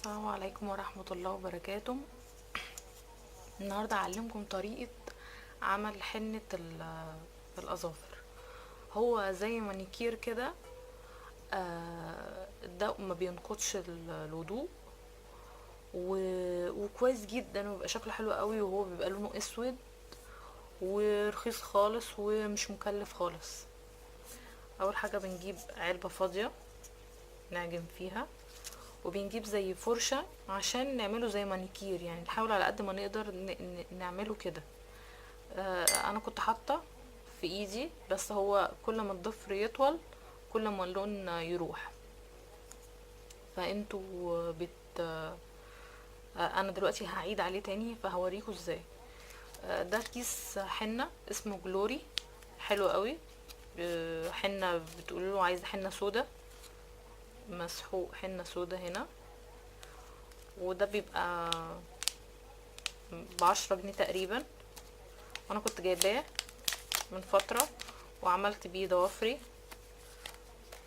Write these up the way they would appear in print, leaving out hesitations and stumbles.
السلام عليكم ورحمة الله وبركاته. النهاردة هعلمكم طريقة عمل حنة الأظافر. هو زي مانيكير كده، ده ما بينقضش الوضوء وكويس جدا، وبيبقى شكله حلو قوي، وهو بيبقى لونه اسود ورخيص خالص ومش مكلف خالص. اول حاجة بنجيب علبة فاضية نعجن فيها، وبنجيب زي فرشة عشان نعمله زي مانيكير، يعني نحاول على قد ما نقدر نعمله كده. انا كنت حاطة في ايدي، بس هو كل ما الضفر يطول كل ما اللون يروح. فانتوا بت انا دلوقتي هعيد عليه تاني فهوريكم ازاي. ده كيس حنة اسمه جلوري، حلو قوي. حنة بتقولوا له عايزة حنة سودا، مسحوق حنة سودا هنا، وده بيبقى ب10 جنيه تقريبا. انا كنت جايباه من فترة وعملت بيه ضوافري،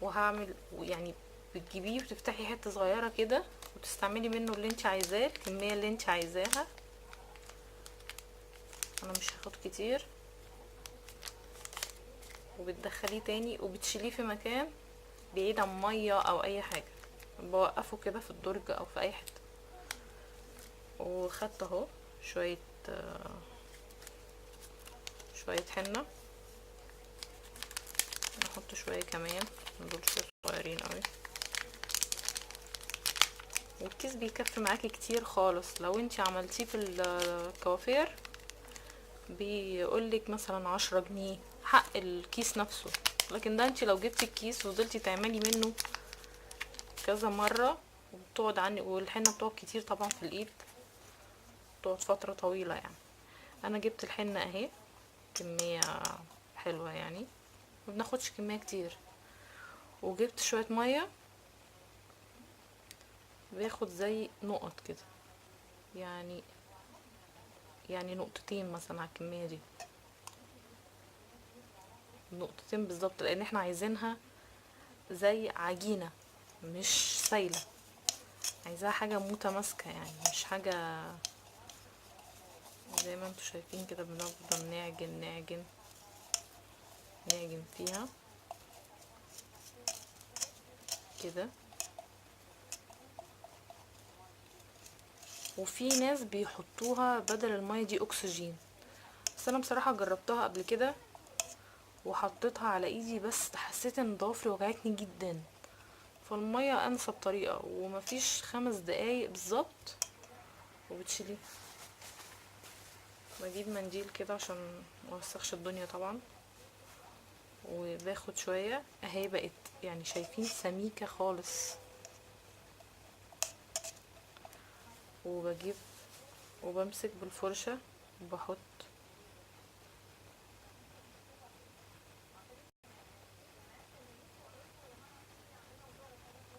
وهعمل يعني بتجيبيه وتفتحي حتة صغيرة كده وتستعملي منه اللي انت عايزاه، الكمية اللي انت عايزاها. انا مش هاخد كتير. وبتدخليه تاني وبتشيليه في مكان بعيد عن مية او اي حاجة، بوقفه كده في الدرج او في اي حتة. وخدت اهو شوية حنة، نحط شوية كمان، دول شوية صغيرين قوي. والكيس بيكفي معاكي كتير خالص. لو انتي عملتيه في الكوافير بيقولك مثلا 10 جنيه حق الكيس نفسه، لكن ده انتي لو جبتي الكيس وفضلتي تعملي منه كذا مرة وبتقعد عني، والحنة بتقعد كتير طبعا في الايد، بتقعد فترة طويلة يعني. انا جبت الحنة اهي كمية حلوة يعني، ما بناخدش كمية كتير. وجبت شوية مية، بياخد زي نقط كده، يعني نقطتين مثلا على الكمية دي، نقطتين بالظبط، لان احنا عايزينها زي عجينة مش سايلة، عايزاها حاجة متماسكة يعني، مش حاجة زي ما انتوا شايفين كده. بنفضل نعجن نعجن نعجن فيها كده. وفي ناس بيحطوها بدل المية دي اكسجين، بس انا بصراحة جربتها قبل كده وحطيتها على ايدي، بس حسيت ان ضوافري وجعتني جدا، فالمية انسب طريقة. ومفيش 5 دقايق بالظبط وبتشيليه. بجيب منديل كده عشان موسخش الدنيا طبعا، وباخد شوية اهي، بقت شايفين سميكة خالص. وبجيب وبمسك بالفرشة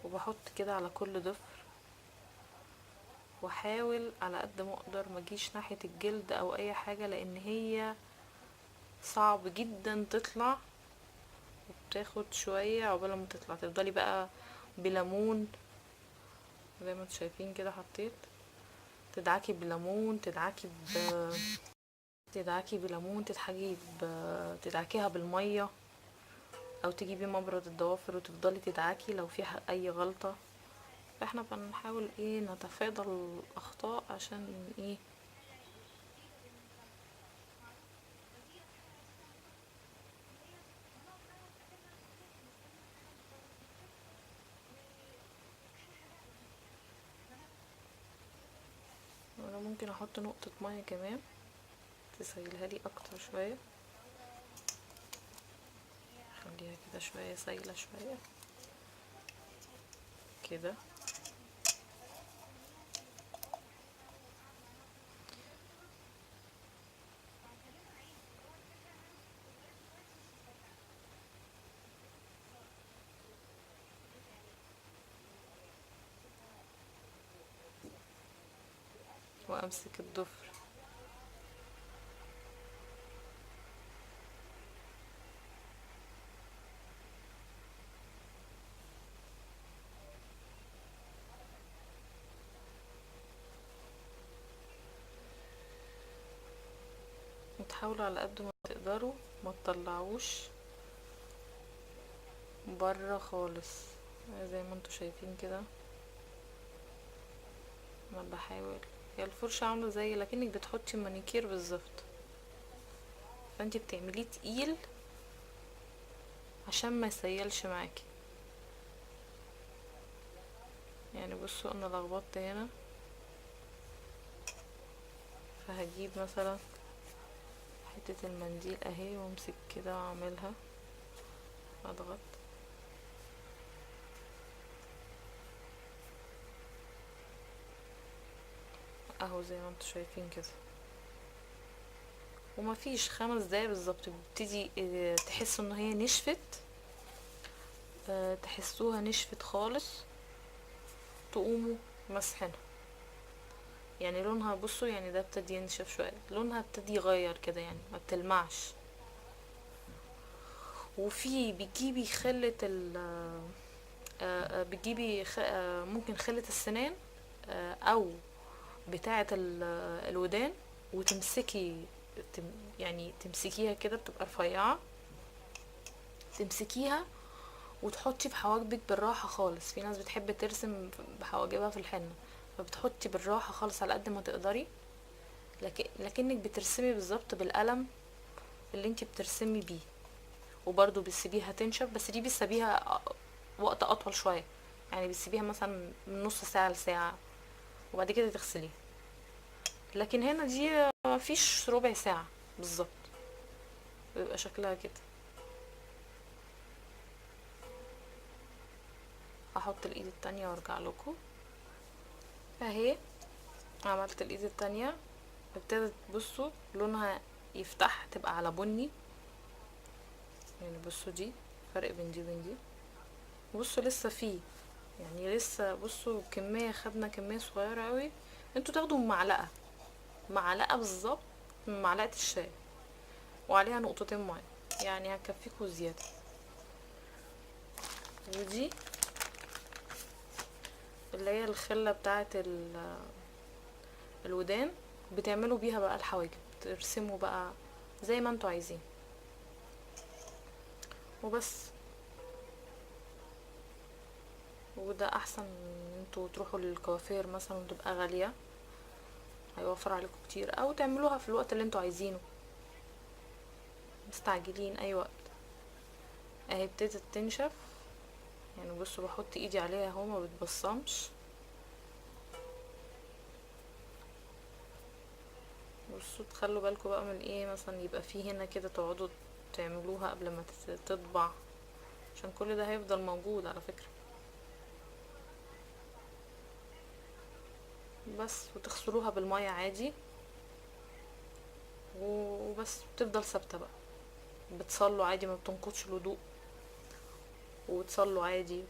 وبحط كده على كل ضفر، واحاول على قد ما اقدر ما اجيش ناحية الجلد او اي حاجة، لان هي صعب جدا تطلع وبتاخد شوية عقبال ما تطلع. تفضلي بقى بليمون زي ما انتم شايفين كده، حطيت تدعكي بليمون، تدعكي بليمون، تدعكيها بالمية، او تجيبي مبرد الضوافر وتفضلي تدعكي لو فيها اي غلطة. فاحنا بنحاول نتفادى الاخطاء عشان ايه. انا ممكن احط نقطة مية كمان تسيلها لي اكتر شوية، خليها كده شوية سايلة شوية كده. وامسك الضفر حاولوا على قد ما تقدروا ما تطلعوش بره خالص، زي ما انتوا شايفين كده انا بحاول. هي الفرشة عاملة زي لكنك بتحطي مانيكير بالظبط، فانتي بتعمليه تقيل عشان ما يسيلش معاكي. يعني بصوا انا لخبطت هنا، فهجيب مثلا حتة المنديل اهي وامسك كده واعملها اضغط. اهو زي ما انتوا شايفين كده. وما فيش 5 دقايق بالظبط بتبتدي تحسوا ان هي نشفت، تحسوها نشفت خالص، تقوموا مسحينها. يعني لونها بصوا يعني ده ابتدي ينشف شوية، لونها ابتدي يغير كده، يعني ما بتلمعش. وفي بتجيبي خلة ال، بتجيبي ممكن خلة السنان، او بتاعة الودان، وتمسكي يعني تمسكيها كده، بتبقى رفيعة، تمسكيها وتحطي في حواجبك بالراحة خالص. في ناس بتحب ترسم بحواجبها في الحنة، فبتحطي بالراحة خالص على قد ما تقدري، لكنك بترسمي بالظبط بالقلم اللي انتي بترسمي بيه، وبرضو بتسيبيها تنشف، بس دي بتسيبيها وقت اطول شوية، يعني بتسيبيها مثلا من نص ساعة لساعة وبعد كده تغسليها. لكن هنا دي مفيش ربع ساعة بالظبط بيبقى شكلها كده. هحط الايد التانية وارجع لكم. اهي عملت الايد التانية، ابتدت بصوا لونها يفتح، تبقى على بني. يعني بصوا دي فرق بين دي وبين دي، بصوا لسه فيه، يعني لسه بصوا كمية، خدنا كمية صغيرة قوي. انتوا تاخدوا معلقة، معلقة بالظبط من معلقة الشاي، وعليها نقطتين مية، يعني هتكفيكوا زيادة. ودي اللي هي الخلة بتاعة الودان، بتعملوا بيها بقى الحواجب، ترسموا بقى زي ما انتوا عايزين وبس. وده احسن ان انتوا تروحوا للكوافير مثلا وتبقى غالية، هيوفر عليكم كتير، او تعملوها في الوقت اللي انتوا عايزينه، مستعجلين اي وقت. اهي ابتدت تنشف، يعني بصوا بحط ايدي عليها اهو ما بتبصمش. بصوا تخلوا بالكم بقى من ايه، مثلا يبقى فيه هنا كده تقعدوا تعملوها قبل ما تطبع، عشان كل ده هيفضل موجود على فكرة. بس وتغسلوها بالمية عادي وبس، بتفضل ثابتة بقى، بتصلوا عادي ما بتنقضش الوضوء، وتصلوا عادي.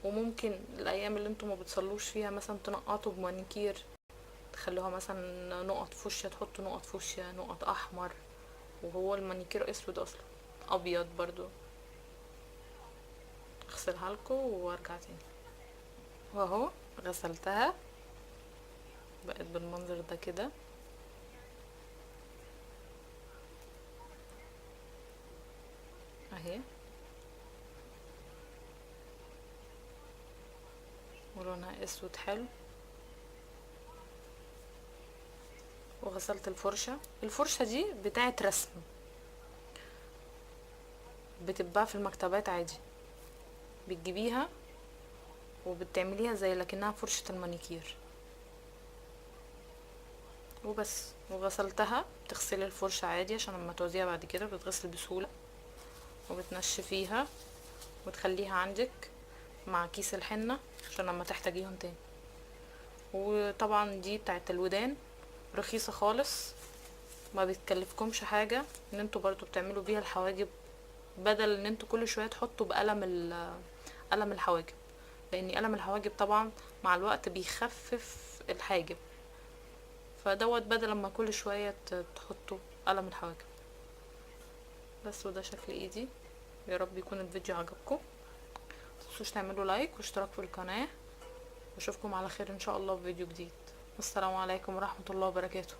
وممكن الايام اللي انتوا ما بتصلوش فيها مثلا تنقطوا بمانيكير، تخلوها مثلا نقط فوشيا، تحطوا نقط فوشيا، نقط احمر، وهو المانيكير اسود اصلا، ابيض برضو. اغسلها لكم وارجع تاني. واهو غسلتها، بقت بالمنظر ده كده. اهي، ولونها اسود حلو. وغسلت الفرشة. الفرشة دي بتاعت رسم، بتتباع في المكتبات عادي، بتجيبيها وبتعمليها زي لكنها فرشة المانيكير وبس. وغسلتها، بتغسلي الفرشة عادي عشان لما تعوزيها بعد كده بتتغسل بسهولة، وبتنشفيها وتخليها عندك مع كيس الحنة عشان لما تحتاجيهم تاني. وطبعا دي بتاعت الودان، رخيصة خالص، ما بتكلفكمش حاجة، ان انتوا برضو بتعملوا بيها الحواجب، بدل ان انتوا كل شوية تحطوا بقلم قلم الحواجب، لان قلم الحواجب طبعا مع الوقت بيخفف الحاجب، فدوت بدل ما كل شوية تحطوا قلم الحواجب بس. وده شكل ايدي. يا رب يكون الفيديو عجبكم، متنسوش تعملوا لايك واشتراك في القناة، واشوفكم على خير ان شاء الله في فيديو جديد. والسلام عليكم ورحمة الله وبركاته.